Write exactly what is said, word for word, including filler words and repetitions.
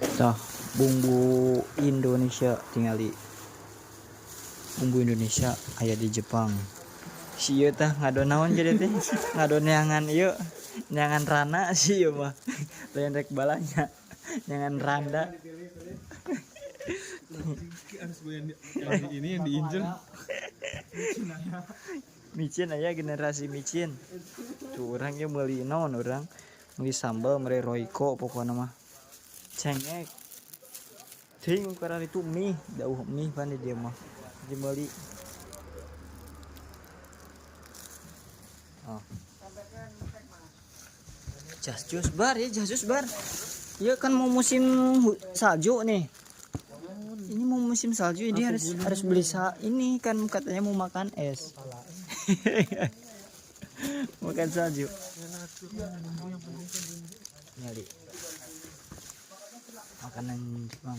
Tah, bumbu Indonesia tingali. Bumbu Indonesia aya di Jepang. Si ieu tah ngado naon jadi téh? Ngado néangan ieu. Néangan rana si ieu mah. Lain rék balanya. Néangan randa. Harus gue yang, di, yang di ini yang diinjel. Micin aya generasi micin. Tuh orang ya meuli naon orang. Meuli sambal, meuli Royco pokoknya mah. Céngék. Ting ukuran itu mie, jauh mie pan di dia mah. Di meuli. Oh. Jas jus bar ya, jas jus bar. Ya kan mau musim hu- salju nih. Ini mau musim salju, jadi harus harus beli sa ini kan katanya mau makan es. Makan salju. Nyari makanan Jepang.